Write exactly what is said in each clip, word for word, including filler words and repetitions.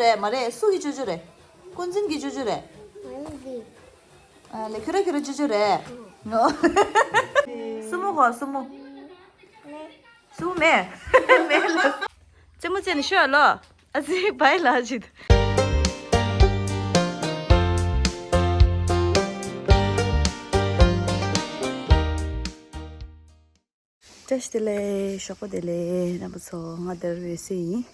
རེད་མ་རེད། སུ་གི་ཅོ་ཅོ་རེད། ཀུན་འཛིན་གི་ཅོ་ཅོ་རེད། ཨ་ལེ་ཁྱོད་ར་ཁྱོད་ར་ཅོ་ཅོ་རེད། སྲུ་མོ་གོ་སྲུ་མོ། སྲུ་མོ་མེད། མེད་ལ། རྩེད་མོ་རྩེ་ནས་ཤོག་ལོ། ཨ་ཙི་བའི་ལ་ཅིག་བཀྲ་ཤིས་བདེ་ལེགས། ཞོགས་པ་བདེ་ལེགས། རྣམ་པ་ཚོ་ང་དར་འོད་ཟེར་ཡིན།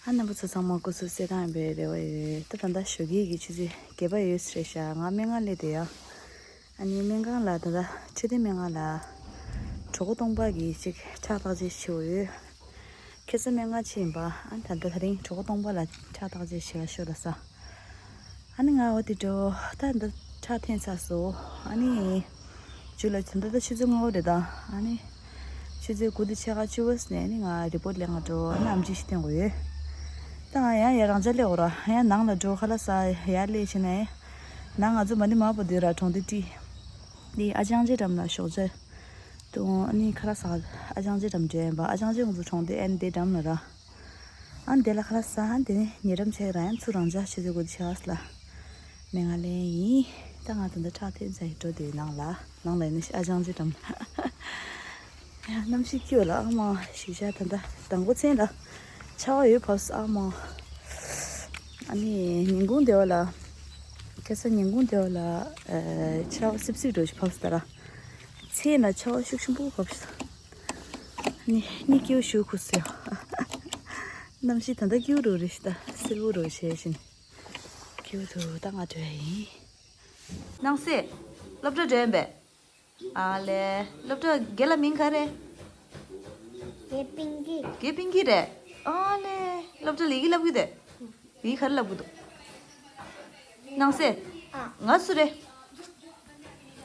ཨ་རྣམ་པ་ཚོ་ཚང་མ་སྐུ་གཟུགས་གསལ་ཐང་ཡིན་པའི་རེ་བ་ཡོད། ད་ད་ལྟ་ཞོགས་ཀས་ཀྱི་ཆུ་ཚོད་བརྒྱད་པ་ཡོད་ས་རེད་ཤག་ང་སྨན་ཁང་སླེབས་བསྡད་ཡ། ཨ་ནི་སྨན་ཁང་ལ་ད་ལྟ་མཆོད་རྟེན་སྨན་ཁང་ལ་གྲོད་ཁོག་སྟོང་པ་གི་ཅིག་ཁྲག་བརྟག་དཔྱད་བྱེད་དགོས་ཡོད། ཁ་སང་སྨན་ཁང་ཕྱིན་པ། ཨ་ད་ལྟ་དེ་རིང་གྲོད་ཁོག་སྟོང་པ་ལ་ཁྲག་བརྟག་དཔྱད་བྱེད་ག་ཤོག་ལ་ས། ཨ་ནི་ང་འོ་དེ་འགྲོ་ད་འདི་ཁྲག་འཐེན་ཚར་སོང་། ཨ་ནི་ཇུ་ལའི་ད་ལྟ་ད་ཆུ་ཚོད་ལྔ་པ་རེད་ད། ཨ་ནི་ཆུ་ཚོད་དགུ་དང་ཕྱེད་ཀ་བཅུ་པ་ནས་ཨ་ནི་ང་རི་པོར་ཊི་ལེན་ག་འགྲོ། ཨ་ནི་ཨམ་ཆི་ཞིག་བསྟན་དགོས་ཡོད། ད་ང་ཡང་ཡར་རང་འཇགས་སླེབས་འོ་ར། ཡང་ནང་ལ་འགྲོ་ཁ་ལག་ཟ་ཡར་སླེབས་ཕྱིན་ནས་ནང་ང་ཚོ་མ་ནི་མ་པོ་འདུག་ར། གྲོང་སྡེ་ཊི་འདི་ཨ་ཅང་ཅེ་འགྲམ་ལ་ཞོགས་ཇ་འཐུང་། ཨ་ནི་ཁ་ལག་ཟ་ཨ་ཅང་ཅེ་འགྲམ་འགྲོ་ཡིན་པ། ཨ་ཅང་ཅེ་ང་ཚོ་གྲོང་སྡེ་ཨན་དེ་འགྲམ་ལ་ར། ཨ་ནི་དེ་ལ་ཁ་ལག་ཟ། ཨ་ནི་དེ་ནས་ཉལ་ཁྲམ་བྱས་ར། ཡང་ཚུར་རང་འཇགས་ཆུ་ཚོད་དགུ་དང་ཕྱེད་ཀ་ལ་སྨན་ཁང་སླེབས་ཡིན། ད་ང་ད་ལྟ་ཁྲག་འཐེན་ས་ཡི་འགྲོ་དུས་ནང་ལ་ནང་ལ་ཡིན་ན་ཨ་ཅང་ཅེ་འགྲམ་ལ། ཡ་གནམ་གཤིས་སྐྱིད་པ་ལ་ཨ་མ་ཞིག་ཤ་ད་ལྟ་དང་པོ་མཚན་ལ་ཆར་པ་ཡོད་བབས་སོང་ཨ་མ། ཨ་ནི་ཉིན་གུང་དེ་བ་ལ་ཁ་སང་ཉིན་གུང་དེ་བ་ལ་ཨ་ཆར་པ་སིབ་སིབ་འགྲོ་ཞིག་བབས་སོང་ད་ར། མཚན་ལ་ཆར་པ་ཤུགས་ཆེན་པོ་བབས་སོང་། ཨ་ནི་གཉིད་སྐྱིད་པོ་ཞིག་ཁུག་སོང་ཡ། གནམ་གཤིས་ད་ལྟ་སྐྱིད་པོ་འགྲོ་རེད་ཤག་ད་བསིལ་པོ་འགྲོ་བྱས་བཞིན་སྐྱིད་པོ་འདུག་ད་ང་འགྲོ་ཡ་ཡིན། སྣང་སྲིད། སློབ་གྲྭ་འགྲོ་ཡིན་པས། ཨ་ལེ། སློབ་གྲྭ་རྒན་ལགས་མིང་ག་རེ། རྒན་པིང་ཀི། རྒན་པིང་ཀི་རེད། ཨ་ལེ། སློབ་གྲྭ་ལས་ཀ་བསླབ་གི་འདུག་ལས་ཀ་ག་རེ་བསླབ་གི་འདུག་སྣང་སྲིད། ཨ། ང་སུ་རེད།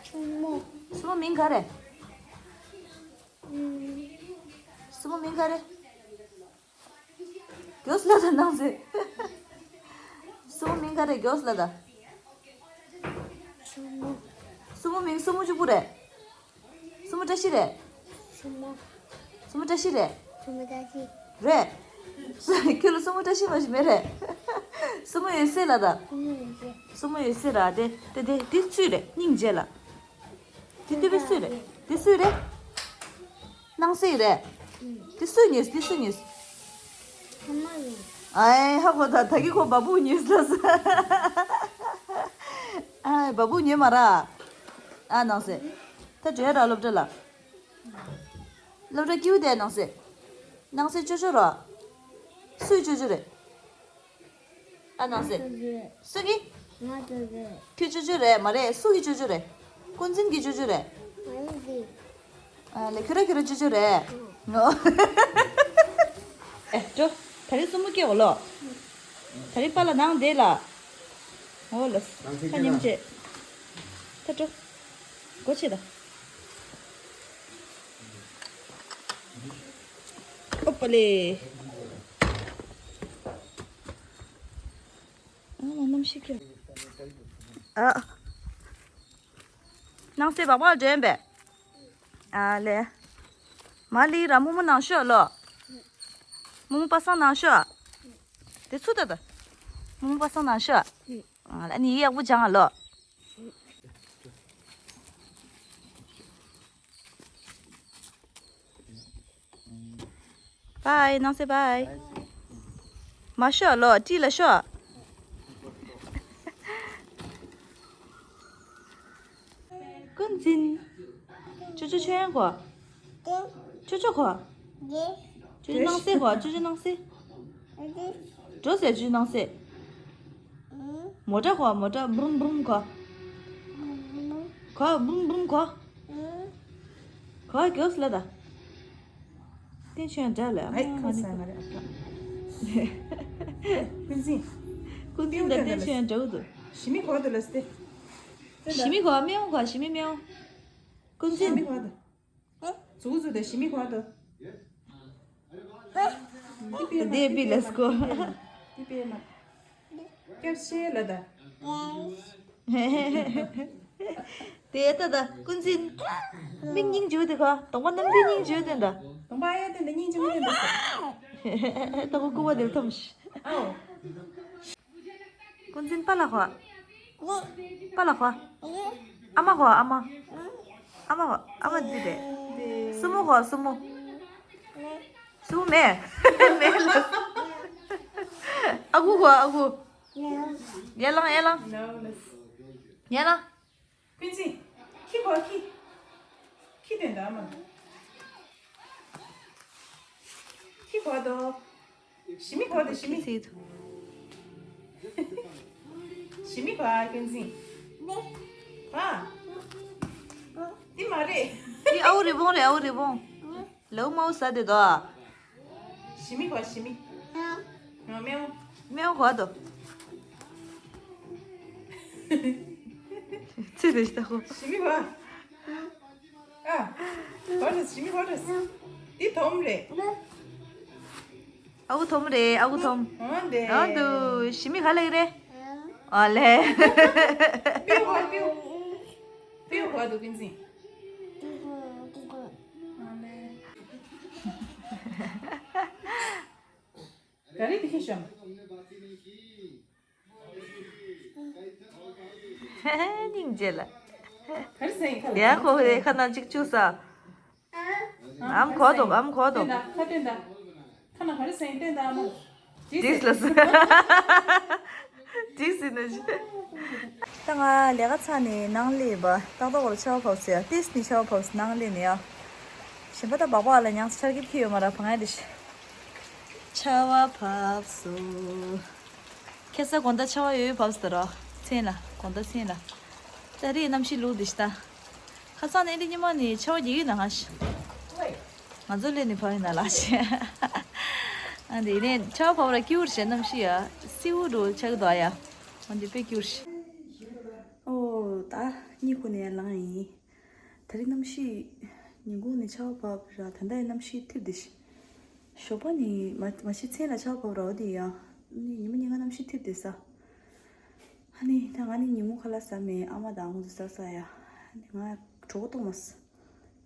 སྲུ་མོ། སྲུ་མོ་མིང་ག་རེ། ཨུམ། སྲུ་མོ་མིང་ག་རེ། མགྱོགས་ལ་ད་སྣང་སྲིད། སྲུ་མོ་མིང་ག་རེ། མགྱོགས་ལ་ད། སྲུ་མོ། སྲུ་མོ་མིང་སྲུ་མོ་གཅིག་པུ་རེད། སྲུ་མོ་བཀྲ་ཤིས་རེད། སྲུ་མོ། སྲུ་མོ་བཀྲ་ཤིས་རེད། སྲུ་མོ་བཀྲ་ཤིས། རེད། ཁྱོད་ལ་སྲུ་མོ་བཀྲ་ཤིས་མ་ཞིག་མེད་རེད། སྲུ་མོ་འོད་ཟེར་ལ་ད། སྲུ་མོ་འོད་ཟེར། སྲུ་མོ་འོད་ཟེར་ར། དེ་དེ་དེ་དེ་སུས་རེད། སྙིང་རྗེ་ལ། དེ་སྟོད་པའི་སུས་རེད། དེ་སུས་རེད། སྣང་སྲིད་རེད། དེ་སུས་ཉོས། དེ་སུས་ཉོས། ཨ་མ་ཉོས། ཨའི་ཧ་གོ་ད་ད་གི་ཁོ་བ་སྤུ་ཉོས་ལ་ས། ཨའི་བ་སྤུ་ཉོས་མ་ར། ཨ་སྣང་སྲིད། ད་འགྲོ་ཡ་ར་སློབ་གྲྭ་ལ། སློབ་གྲྭ་སྐྱིད་པོ་དེ་སྣང་སྲིད། སྣང་སྲིད་ཅོ་ཅོ་ར། སུས་ཅོ་ཅོ་རེད། ཨ་སྣང་སྲིད། སུ་གི། ང་ཅོ་ཅོ་རེད། ཁྱོད་ཅོ་ཅོ་རེད་མ་རེད། སུ་གི་ཅོ་ཅོ་རེད། ཀུན་འཛིན་གི་ཅོ་ཅོ་རེད། ང་ཡི་གི། ཨ་ལེ་ཁྱོད་ར་ཁྱོད་ར་ཅོ་ཅོ་རེད། ཨོ། ཨེ་འགྲོ། ད་རེས་སྲུ་མོ་སྐྱེ་འོ་ལོ། ད་རེས་པཱ་ལགས་ནང་བསྡད་ལ། འོ་ལོ། ཁ་མཉམ་བྱེད། ད་འགྲོ། སྒོ་ཕྱེ་ད། ཨོ་པ་ལེ། ཨ་མ་གནམ་གཤིས་ཁྱོད། ཨ། སྣང་སྲིད་བག་བག་འདྲེན་པས། ཨ་ལེ། མ་ལི་ར་རྨོ་མོ་ནང་ཤོག་ལོ། རྨོ་མོ་པ་སངས་ནང་ཤོག་དེ་ཚུར་ལྟ་ད། རྨོ་མོ་པ་སངས་ནང་ཤོག་ཨ་ལེ་ནི་ཡག་པོ་སྦྱང་ཨ་ལོ། བའི་སྣང་སྲིད་བའི། མ་ཤོག་ལོ་ཊི་ལ་ཤོག་ཀུན་འཛིན། ཅོ་ཅོ་ཆོས་དབྱངས་གོ། ཅོ་ཅོ་གོ། ཅོ་ཅོ་སྣང་སྲིད་གོ། ཅོ་ཅོ་སྣང་སྲིད། འགྲོ་ཟེར་ཅོ་ཅོ་སྣང་སྲིད། མོ་ཊ་གོ། མོ་ཊ་བུམ་བུམ་གོ། གོ་བུམ་བུམ་གོ། གོ་མགྱོགས་ལ་ད། བསྟན་ཆོས་འདྲ་ལ་ཨ་ཨེ་མ་ཁ་ནི་ས་ང་རེ་ཨ་ཁ། ཀུན་གཟིངས། ཀུན་གཟིངས་དང་བསྟན་ཆོས་འདྲ་བོ་འདུག་ཞི་མི་གོ་འདུག་ལ་སྟེ། ཞི་མི་གོ་སྨེའུ་གོ། ཞི་མི་སྨེའུ། ཀུན་གཟིངས། ཞི་མི་གོ་འདུག་ཟུག་ཟུག་དེ་ཞི་མི་གོ་འདུག་དེ་པི་ལས་གོ། དེ་པི་མ། སྐྱབས་ཤེས་ལ་ད། དེ་ལྟ་ད་ཀུན་གཟིངས། མིག་སྙིང་རྗེ་པོ་དེ་ག་གདོང་པ་རྣམ་པའི་སྙིང་རྗེ་པོ་དེ་འདྲ། གདོང་པ་ཨ་ཡ་དེ་འདྲ་སྙིང་རྗེ་པོ་དེ་འདྲ། ད་གོ་ཀུ་བ་དེ་ལ་ཐོམ་ཤི། ཨའོ། ཀུན་གཟིགས་པཱ་ལགས་ཧོ། པཱ་ལགས་ཧོ། ཨ་མ་ཧོ་ཨ་མ། ཨ་མ་ཧོ་ཨ་མ་འདི་རེད། སྲུ་མོ་ཧོ་སྲུ་མོ། སྲུ་མོ་མེད། མེད་ལ། ཨ་ཁུ་ཧོ་ཨ་ཁུ། ཡ་ལང་ཡ་ལང་། ཡ་ལང་། ཀུན་གཟིགས། ཁྱི་གོ་ཁྱི། ཁྱི་དེ་འདྲ་མ། ཁྱི་གོ་དོ། ཞི་མི་གོ་དོ་ཞི་མི། ཚིག་ཏུ། ཞི་མི་གོ་ཨ་ཀུན་གཟིགས། ཨ། འདི་མ་རེད། འདི་ཨའུ་རི་བོང་རེད་ཨའུ་རི་བོང་། ལའུ་མའུ་ཟ་དེ་དོ། ཞི་མི་གོ་ཞི་མི། ང་མེའུ། མེའུ་གོ་དོ། ཚེ་རེ་ཞིག་ད་ཧོ། ཞི་མི་གོ། ཨ། གོ་རེ་ཞི་མི་གོ་རེ། འདི་དོམ་རེད། ཨ་ཁུ་དོམ་རེད་ཨ་ཁུ་དོམ། འོན་ཏེ། འོན་ཏེ་ཞི་མི་ག་ལེགས་རེད། ཨ་ལེ། པེའུ་གོ་པེའུ། པེའུ་གོ་དོ་ཀུན་གཟིགས། ཨ་ལེ། ག་རེ་དེ་ཁྱེར་ཤོག་སྙིང་རྗེ་ལ། ག་རེ་ཟེར་ཡིན་ཁ་ལ། ཡ་ཁོ་ཁོ་ཁ་ནང་གཅིག་བཅུག་ས། ཨམ་གོ་དོ་ཨམ་གོ་དོ། ཁ་ལ་ག་རེ་ཟེར་ཡིན་བསྟན་ད་ཨ་མ། ཇིགས་ལ་སོ། ཇིགས་ཟིན་ནས། ད་ང་ལས་ཀ་ཚར་ནས་ནང་སླེབས་པ་ཏག་ཏག་བར་ཆར་པ་བབས་སོང་ཡ། ཏིས་ནས་ཆར་པ་བབས་སོང་ནང་སླེབས་ནས་ཡ། གཞན་པ་ད་སྦག་སྦག་ལ་ཉང་ཆར་ཁེབས་ཁེབས་ཡོད་མ་ར་བང་ཡ་རེ་ཤི། ཆར་པ་བབས་སོང་། ཁ་སང་དགོང་དག་ཆར་པ་ཡོད་ཡོད་བབས་སོང་ད་ར། མཚན་ལ་དགོང་དག་མཚན་ལ། ད་རེས་གནམ་གཤིས་ལུག་འདི་ཤི་ད། ཁ་སང་ནས་འདི་ཉི་མ་ནས་ཆར་པ་རྒྱག་གི་ན་ཧ་ཤི། ང་ཚོ་ལས་ནས་བབས་ཡིན་ན་ལ་ཤི། ཨ་འདི་ནས་ཆར་པ་བབས་ར་སྐྱིད་པོ་རེད་ཤི་གནམ་གཤིས་ཡ། སེའུ་འགྲོ་ཆགས་འདུག་ཨ་ཡ། འོན་ཏེ་དཔེ་སྐྱིད་པོ་རེད་ཤི། ཨོ་ད་གཉིད་ཁུག་ནས་ཡར་ལངས་ཡིན། ད་རེས་གནམ་གཤིས་ཉིན་གུང་ནས་ཆར་པ་བབས་ར་ད་ལྟ་ཡང་གནམ་གཤིས་ཐིབས་ཏེ་ཤི། ཞོགས་པ་ནས་མ་མ་གཞི་མཚན་ལ་ཆར་པ་བབས་ར་འོ་དེ་ཡ། ནི་ཉི་མ་ཉིན་གང་གནམ་གཤིས་ཐིབས་ཏེ་ས། ཨ་ནི་ད་ང་ནི་ཉིན་གུང་ཁ་ལག་ཟ་མེད་ཨ་མ་དང་ཁོང་ཚོ་ཟ་ས་ཡ། ཨ་ནི་ང་གྲོད་ཁོག་ལྟོགས་མ་སོང་།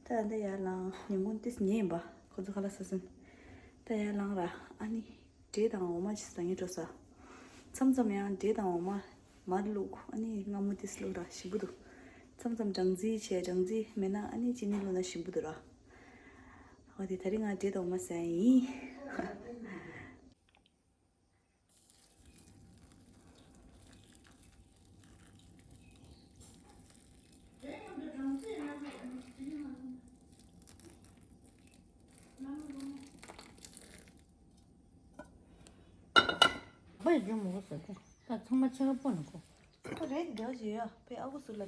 ད་ད་ཡར་ལངས་ཉིན་གུང་ཏིས་ཉལ་ཡིན་པ་ཁོང་ཚོ་ཁ་ལག་ཟ་ཟིན། ད་ཡར་ལངས་ར་ཨ་ནི་འབྲས་དང་འོ་མ་ཅིག་ཟ་ངེས་འགྲོ་ས། མཚམས་མཚམས་ཡང་འབྲས་དང་འོ་མ་མར་བླུགས་ཨ་ནི་མངར་མོ་ཏིས་བླུགས་ར་ཞིམ་པོ་འདུག་མཚམས་མཚམས་སྦྲང་རྩི་བྱས་སྦྲང་རྩི་མེད་ན་ཨ་ནི་ཅི་ནི་བླུགས་ན་ཞིམ་པོ་འདུག་ར། འོ་དེ་ད་རིང་ང་འབྲས་དང་འོ་མ་ཟ་ཡ་ཡིན། བའི་རྒྱུ་མོ་ཟེར་ཏེ་ད་ཚང་མ་ཆེ་བ་པོ་ནི་ཁོ། ཁོ་རེད་འདྲ་ཞིག་ཡོད་པའི་ཨ་ཁུ་ཟུར་ལ་ད།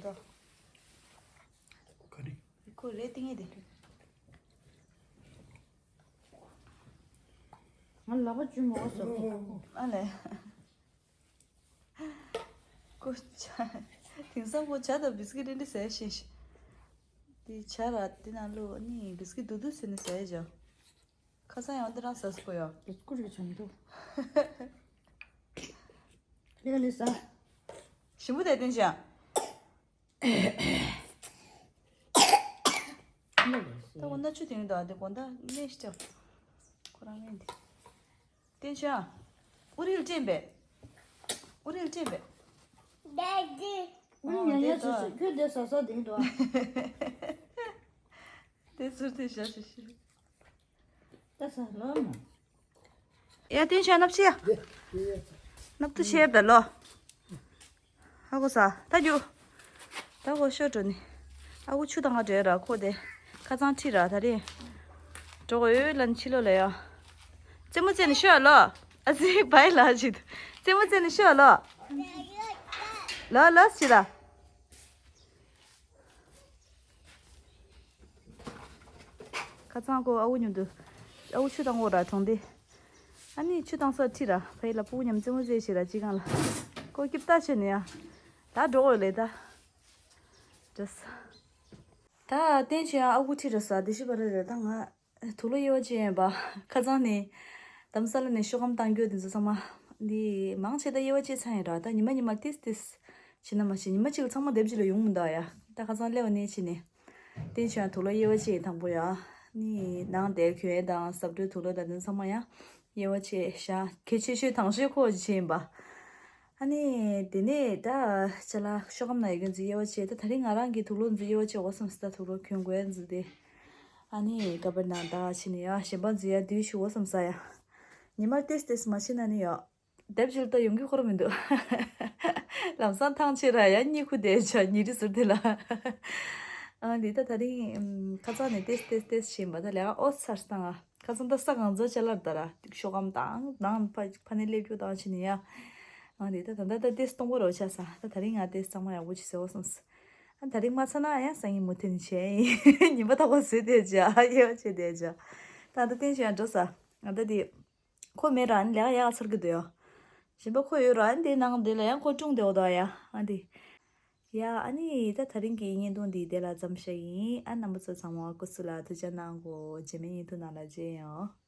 ག་རེ། ཁོ་རེད་ཏིང་ངེ་དེ། ང་ལག་པ་བཅུ་མོ་བ་སོགས་ཨ་ལས། ཁོ་ཇ། དེང་སང་ཁོ་ཇ་དང་བིས་ཀི་རེ་འདི་ཟས་ཤེས་ཤིག་དེ་ཇ་ར་དེ་ནང་ལོ་ནི་བིས་ཀི་དུ་དུ་ཟེར་ནས་ཟས་ཇ། ཁ་སང་ཡང་འདི་རང་ཟས་ཁོ་ཡ། བིས་ཀི་རེ་ཆུང་དུ། ལི་ལི་ས། ཞིམ་པོ་དེ་བསྟན་ཤག་ད་དགོང་ད་ཆུ་དེ་ཡིན་ད་དེ་དགོང་ད་སྨན་ཞིག་སྤྲད། ཁོ་རང་སྨན་དེ། བསྟན་ཤག་ཨུ་རིལ་སྤྲད་པས། ཨུ་རིལ་སྤྲད་པས། ཨུ་རིལ་ཉལ་ཉལ་བྱོས་ཤིག་ཁྱོད་དེ་ཟ་ཟ་དེ་ཡིན་འདུག་དེ་ཟུར་དེ་བཞག་ཤིག་ཤིག་ད་ས་ལོ་མ། ཡ་བསྟན་ཤག་སྣབས་ཕྱི་ཡ། སྣབས་ཏུ་ཤེབ་ད་ལོ། ཧ་གོ་ས་ད་རྒྱུ། ད་གོ་ཤོ་འགྲོ་ནི། ཨ་ཁུ་ཆུ་དང་ང་འབྲེལ་ར་ཁོ་དེ། ཁ་ཚང་ཁྲི་ར་ད་རེ། འགྲོ་གོ་ཡོད་ལ་ནི་ཕྱི་ལོ་ལ་ཡ། རྩེད་མོ་རྩེ་ནི་ཤོ་ལོ། ཨ་ཙི་བའི་ལ་ཞིག་རྩེད་མོ་རྩེ་ནི་ཤོ་ལོ། ལོ་ལོ་ཞིག་ལ། ཁ་ཚང་ཁོ་ཨ་ཁུ་མཉམ་དུ། ཨ་ཁུ་ཆུ་བཏང་གོ་ར་གྲོང་སྡེ། ཨ་ནི་ཆུ་བཏང་ས་ཁྲི་ར་ཕ་ཡི་ལ་ཕྲུ་གུ་མཉམ་རྩེད་མོ་རྩེ་ཞིག་ར་ཅི་གང་ལ། ཁོ་སྐྱིབ་ལྟ་བྱས་ནས་ཡ། ད་འགྲོ་འོས་ལེ་ད། འགྲོ་ས། ད་བསྟན་ཆོས་ཡང་ཨ་ཁུ་ཁྲི་ར་ས་དེ་ཤི་བ་ར་ར་ད་ང་། དུག་ལོག་དབྱེ་བ་བཅད་ཡིན་པ། ཁ་ཚང་ནས། དམ་ས་ལ་ནས་ཤོག་སྒམ་བཏང་རྒྱུ་དེ་ཚོ་ཚང་མ། འདི་མང་ཆེ་ད་དབྱེ་བ་བཅད་ཚར་ཡིན་ར་ད་ཉི་མ་ཉི་མ་ཏིས་ཏིས། བྱེད་ན་མ་བྱེད་ཉི་མ་གཅིག་ལ་ཚང་མ་དེབ་གཅིག་ལ་ཡོང་མི་འདུག་ཡ། ད་ཁ་ཚང་སླེབས་པ་ནས་ཕྱིན་ནས། བསྟན་ཆོས་ཡང་དུག་ལོག་དབྱེ་བ་བཅད་ཡིན་དང་པོ་ཡ། ནི་ནང་དེ་གྱོན་ཡས་དང་ཟབ་སྤྲོས་དུག་ལོག་དང་དེ་ཚང་མ་ཡ། དབྱེ་བ་ཕྱེ་བཞག་གལ་ཆེ་ཤོས་དང་ཤོས་ཁོ་ཅིག་ཡིན་པ། ཨ་ནི་དེ་ནས་ད་ཅ་ལག་ཤོག་སྒམ་ནང་ཡོད་མཁན་ཚོ་དབྱེ་བ་ཕྱེ། ད་དེ་རིང་ང་རང་གི་དུག་ལོག་ཚོ་དབྱེ་བ་ཕྱེ་འོ་བསམ་སོང་། ད་དུག་ལོག་གྱོན་དགོས་ཚོ་དེ། ཨ་ནི་ཀ་བར་ནང་ད་ཕྱིན་ནས་ཡ་གཞན་པ་ཚོ་ཡ་དུས་ཤུ་འོ་བསམ་ས་ཡ། ཉི་མ་ཏེས་ཏེས་མ་ཕྱིན་ན་ནི་ཡ། དེབ་ཅིག་ལྟ་ཡོང་གི་ཁོ་རང་མི་འདུག་ལམ་སང་ཐང་ཆད་ར་ཡ་གཉིད་ཁུག་བསྡད་བྱ་ཉིན་རེ་ཟུར་དེ་ལ། ཨ་འདི་ད་དེ་རིང་ཁ་སང་ནས་ཏེས་ཏེས་ཏེས་ཕྱིན་པ་ད་ལས་ཀ་ཨོ་ཚར་སྟངས་ཨ། ཁ་སང་ད་ས་གང་ཚོ་ཅ་ལག་ད་ར་ཤོག་སྒམ་དང་དང་ཕ་ཕ་ནས་སླེབས་རྒྱུ་དང་ཕྱིན་ནས་ཡ། ཨ་འདི་ད་ད་ད་ད་ཏེས་སྟོང་པོ་རོ་ཆ་ས་ད་དེ་རིང་ང་ཏེས་གཙང་མ་ཡག་པོ་ཅིག་ཟེར་བ་སོང་། ཨ་དེ་རིང་མ་ཚར་ན་ཡང་སང་ཉིན་མུ་མཐུད་ནས་བྱས་ཡིན། ཉིན་པ་ཐག་པ་བཟོས་བསྡད་བྱ་ཨ་ཡོ་བྱས་བསྡད་བྱ། ད་ད་ཏེན་ཞུ་ཡང་འགྲོ་ས་ཨ་ད་དེ། ཁོ་མེད་ར་ཨ་ནི་ལས་ཀ་ཡག་ཚར་གི་འདུག་ཡ། གཞན་པ་ཁོ་ཡོད་ར་ཨ་ནི་དེའི་ནང་དེ་ལ་ཡང་ཁོ་ཀྲུང་དེ་འོ་དོ་ཡ་ཨ་འདི། ཡ་ཨ་ནི་ད་དེ་རིང་གི་བརྙན་ཐུང་འདི་དེ་ལ་མཚམས་བཞག་ཡིན། ཨ་རྣམ་པ་ཚོ་ཚང་མ་སྐུ་གཟུགས་ལ་ཐུགས་ཅག་གནང་གོ། རྗེས་མའི་བརྙན་ཐུང་ནང་ལ་མཇལ་ཡོང་།